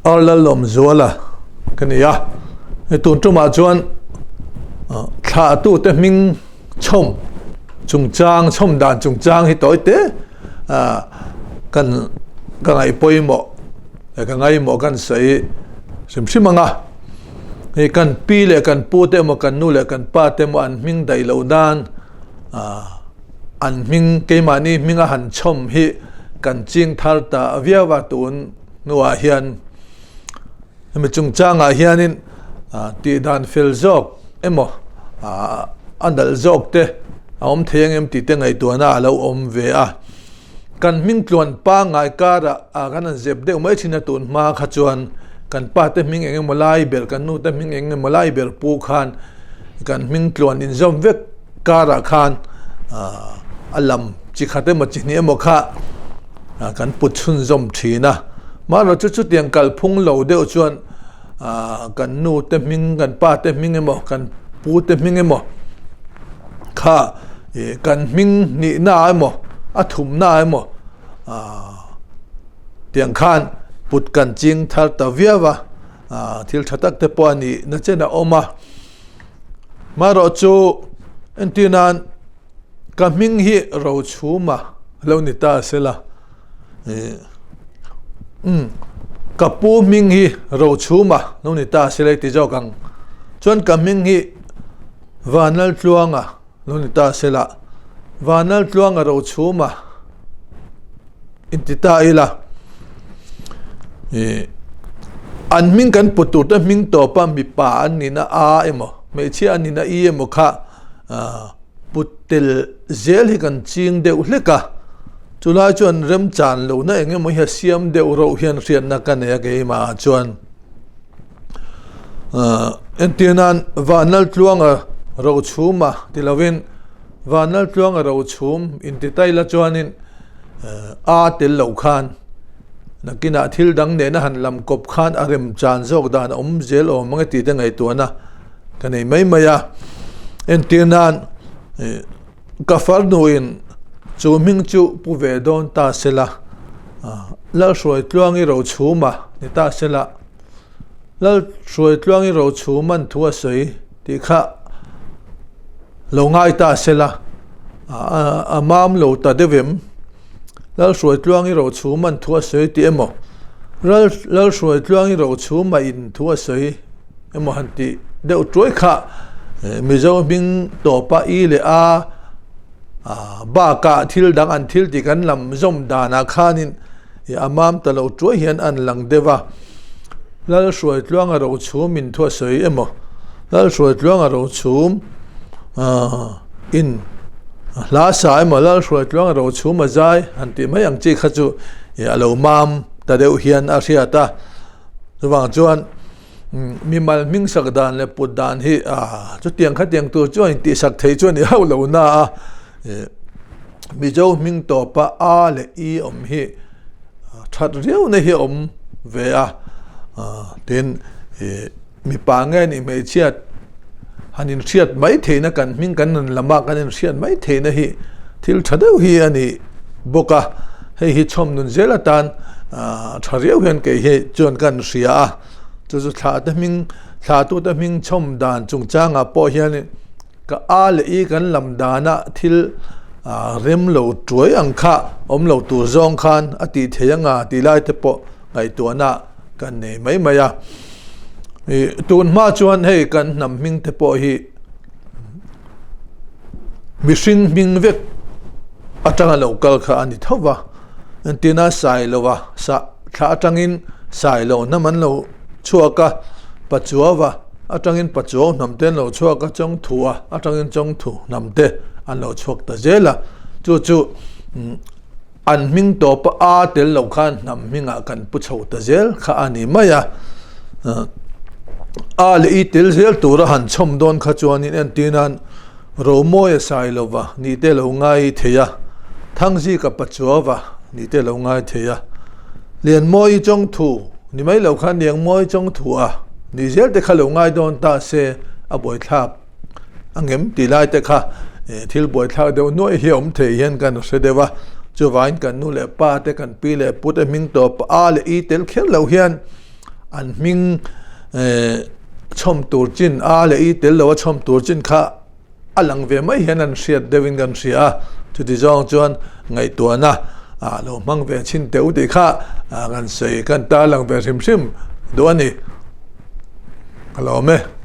Arlalawmzuala ka ni a, hei tun tumah chuan thlahtute hming chhawm chungchang chhawm dan chungchang hi tawi te kan ka ngaih pawimawh ka ngaimawh kan sawi hrim hrim ang a, hei kan pi leh kan pu te emaw kan nu leh kan pa te emaw an hming daih loh nan an hming keimahni hminga han chhawm hi kan ching thar ta viau a tun. Hnuah hian hemi chungchangah hianin tih dan fel zawk emaw a nalh zawk te a awm thei ang em tih te ngaihtuahna a lo awm ve a. Kan hming tluan pangngai karah kan han zep deuh mai thin a tun hma kha chuan kan pa te hming eng emaw lai ber kan nu te hming eng emaw lai ber pu khan kan hming tluan inzawm vek karah khan a lam chi khat emaw chi hnih emaw kha kan put chhunzawm thin a, mahrawh chu chutiang kalphung lo deuh chuan kan nu te hming kan pa te hming emaw kan pu te hming emaw kha kan hming nihna emaw a thumna emaw tiang khan put kan ching thar ta viau a, thil tha tak te pawh a nih na chen a awm a, mahrawh chu entir nan. Ka hming hi Rochhuma lo ni ta sela, umm ka pu hming hi Rochhuma lo ni ta sela i ti zawk ang. Chuan ka hming hi Vanlaltluanga lo ni ta sela, Vanlaltluanga Rochhuma inti ta ila. Ih an hming kan put tur te hming tawpa mipa an nihna a emaw hmeichhia an nihna i emaw kha Put tel zel hi kan ching deuh hlek a, chulai chuan remchan lohna eng emaw hi a siam deuh reuh hian hriatna ka nei a keimah ah chuan. Entir nan Vanlaltluanga rochhuma ti lovin Vanlaltluanga rochhum inti ta ila chuanin a tel loh khan nakinah thil dang nena han lam kawp khan a remchan zawk dan a awm zel awm ang e tih te ngaihtuahna Ka nei mai mai a, entir nan ka farnuin chu hming chu pu ve dawn ta sela, Lalhruaitluangi Rochhuma ni ta sela, Lalhruaitluangi Rochhuman thu a sawi tih kha lo ngai ta sela, a mam lo ta deuh em? Lalhruaitluangi Rochhuman thu a sawi tih emaw, Lalhruaitluangi Rochhuma in thu a sawi. Emaw han tih deuh tuai kha Mizo hming tawpa i leh a bakah thil dang an thil tih kan lam zawm danah khanin a mam ta lo tuai hian an lang deuh a. Lalhruaitluanga rochhum in thu a sawi emaw Lalhruaitluanga rochhum in hla sa emaw Lalhruaitluanga rochhum a zai han tih mai ang chi kha chu a lo mam ta deuh hian a hriat a. Chuvang chuan mimal hming sak dan leh put dan hi chutiang khatiang tur chuan intihsak thei chu a ni hauh lo na a, Mizo hming tawpa a leh i awm hi that riau na hi a awm ve a, tin mipa nge nih hmeichhia han inhriat mai theihna kan hming kan rawn lam a kan inhriat mai theihna hi thil tha deuh hi a ni bawk a, hei hi chhawm nun zel atan tha riau hian kei hi chuan ka han hria a, chu chu thla te hming thla tu te hming chhawm dan chungchangah pawh hian ka a leh i kan lam dana thil rem lo tuai ang kha awm lo tur zawng khan a tih theih anga tih lai te pawh ngaihtuahna kan nei mai mai a. Tun hma chuan hei kan hnam hming te pawh hi mihring hming vek atanga lo kal kha a ni tho va, entirna Sailova sa thla atangin Sailo hnam an lo chhuak a, Pachuava atangin Pachuau hnam te an lo chhuak a, Chawngthua atangin Chawngthu hnam te an lo chhuak ta zel a, chu chu. An hming tawpa a tel lo khan hnam hmingah kan pu chho ta zel kha a ni mai a. A leh i tel zel tura han chhawm dawn kha chuanin entir nan Romawi a sai lova nih te lo ngai thei a, Thangzika Pachuava nih te lo ngai thei a, Lianmawi Chawngthu ni mai lo khan Liangmawi Chawngthu a nih zel te kha lo ngai dawn ta se a buaithlak. A ngem tih lai te kha thil buaithlak deuh nuaih hi a awm thei hian kan hre deuh a, chuvangin kan nu leh pa te kan pi leh pu te hming tawp a leh i tel kher loh hian an hming chhawm tur chin a leh i tel lo a chhawm tur chin kha a lang ve mai hian an hriat deuhin kan hria a, chuti zawng chuan ngaihtuahna a lo hmang ve chhin teh u tih kha kan sawi kan tarlang ve hrim hrim duh a ni. Ka lawm e.